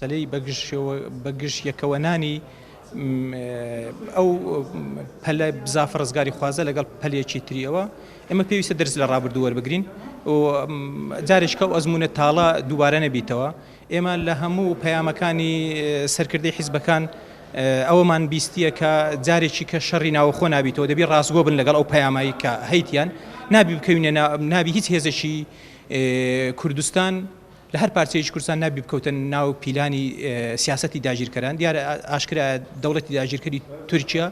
مەسەلەی بەگژ یەکەوەنانی ئەو پەلە بزافە ڕزگاریخوازە لەگەڵ پەلێکی تریەوە، ئێمە پێویستە دەرس لە ڕابردوو وەربگرین و جارێکە ئەو ئەزموونە تاڵە دووبارە نەبیتەوە. ئێمە لە هەموو پەیامەکانی سەرکردەی حیزبەکان ئەوەمان بیستیە کە جارێکی کە شەڕی ناوەخۆ نابیتەوە، دەبی ڕاستگۆ بن لەگەڵ ئەو پەیامایی کە هەیتیان، نابی بکەوینە نابی هیچ هێزێکی کوردستان لە هەر پارچەیەکی کوردستان نابی بکەوتە ناو پیلانی سیاسەتی داگیرکەران. دیارە ئاشکرایە دەوڵەتی داگیرکەری تورکیا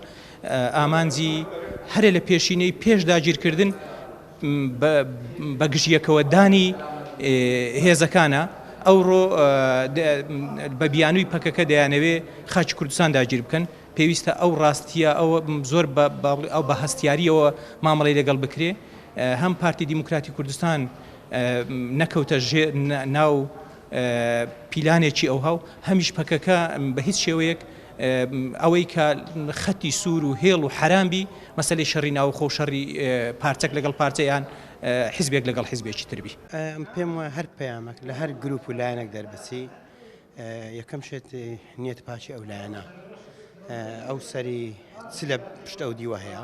ئامانجی هەرێ لە پێشینەی پێش داگیرکردن بە گژیەکەوە دانی هێزەکانە. ئەوڕۆ بە بیانووی پەکەکە دەیانەوێ خاکی کوردستان داگیر بکەن. پێویستە ئەو ڕاستیە ئەو زۆر ئەو بە هەستیاریەوە مامەڵەی لەگەڵ بکرێ. هەم پارتی دیموکراتی کوردستان نەکەوتە ناو پیلانێکی ئەوها و هەمیش پەکەکە بە هیچ شێوەیەک ئەوەی کە خەتی سوور و هێڵ و حەرام بی مەسەلەی شەڕی ناوخۆ و شەڕی پارچەک لەگەڵ پارچە یان حیزبێک لەگەڵ حیزبێکی تر بی. پێم وایە هەر پەیامەک لە هەر گروپ و لایەنێک دەربچی یەکەم شت نیەت پاکی ئەو لایەنە ئەو سەری چ لە پشت ئەو دیوە هەیە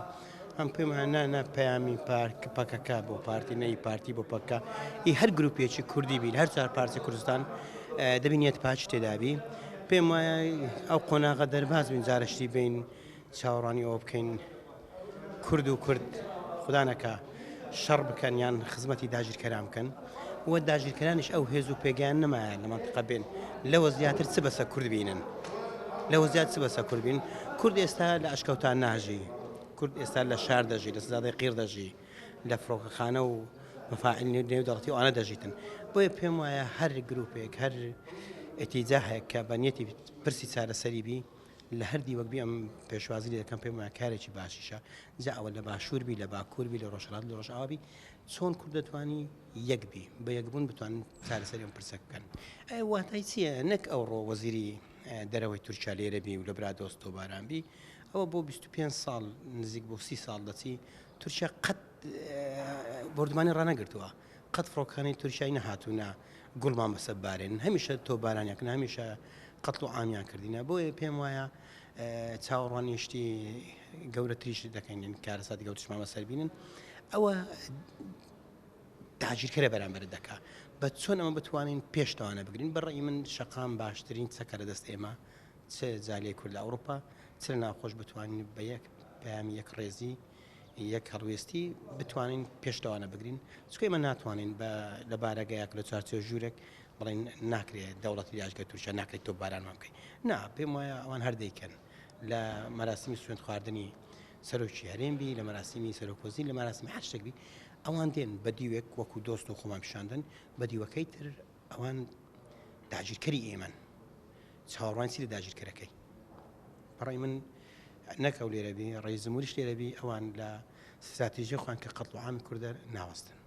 ئەم پێم وایە نا نا پەیامی پارک پەکەکە بۆ پارتی نەی پارتی بۆ پەکە ئی هەر گروپێکی کوردی بی هەر چوار پارچە کوردستان دەبی نیەت پاکی تێدابی پێم وایە ئەو قۆناغە دەرباز بین جارشتی بین چاوەڕوانی ئەوە بکەین کورد و کورد خودا نەکا شەڕ بکەن یان خزمەتی داگیرکەران بکەن و داگیرکەرانیش ئەو هێز و پێگەیان نەمایە لە مەنتیقە بێن لەوە زیاتر چ بەسە کورد بینن لەوە زیاد چ بەسە کورد بین کورد ئێستا لە ئەشکەوتان ناژی کورد ئێستا لە شار دەژی لە سزادەی قیر دەژی لە فڕۆکەخانە و مەفاعل نێودەوڵەتی ئەوانە دەژیتن بۆیە پێم وایە هەر گروپێک هەر ئتیجاهێک کە بە نیەتی پرسی چارەسەری بی لە هەر دیوەک بی ئەم پێشوازی لێ دەکەم پێم وایە کارێکی باشیشە جا ئەوە لە باشوور بی لە باکوور بی لە ڕۆژهەڵات لە ڕۆژئاوا بی چۆن کورد دەتوانی یەک بی بە یەکبوون بتوانن چارەسەری ئەم پرسە بکەن ئەی واتای چییە نەک ئەوڕۆ وەزیری دەرەوەی تورکیا لێرە بی و لە برادۆست تۆباران بی ئەوە بۆ 25 ساڵ نزیک بۆ 30 ساڵ دەچی تورکیا قەت بۆردومانی ڕانەگرتووە قەت فڕۆکانی تورکیای نەهاتوونە گوڵمان بەسەر بارێن هەمیشە تۆپبارانیان کردن هەمیشە قەتڵ و عامیان کردینە بۆیە پێم وایە چاوەڕوانی شتی گەورەتریش دەکەین کارەساتی گەورەتریشمان بەسەر بینن ئەوە داگیرکەرە بەرامبەرت دەکا بە چۆن ئەمە بتوانین پێش تاوانە بگرین بە ڕەئی من شەقام باشترین چەکە لە دەست ئێمە چ جالیەی کورد لە ئەوروپا چ لە ناوخۆش بتوانین بە یەک پەیامی یەک ڕێزی یەک هەڵوێستی بتوانین پێش لەوانە بگرین چونکە ئێمە ناتوانین بە لە بارەگایەک لە چوارچێوە ژوورێک بڵێن ناکرێت دەوڵەتی داگیرکەر تورکیا ناکرێت تۆپبارانمان بکەین نا پێم وایە ئەوان هەر دەیکەن لە مەراسیمی سوێند خواردنی سەرۆکی هەرێم بی لە مەراسیمی سەرۆک وەزیر لە مەراسیمی هەر شتێک بی ئەوان دێن بە دیوێک وەکو دۆست و خۆمان پیشاندن بە دیوەکەی تر ئەوان داگیرکەری ئێمەن چاوەڕوان چی لە داگیرکەرەکەی بەڕای من نەک ئەو لێرە بی ڕئیس جمهوریش لێرە بی ئەوان لە ستراتیژی خۆیان کە قەتڵ و عامی کوردە ناوەستن.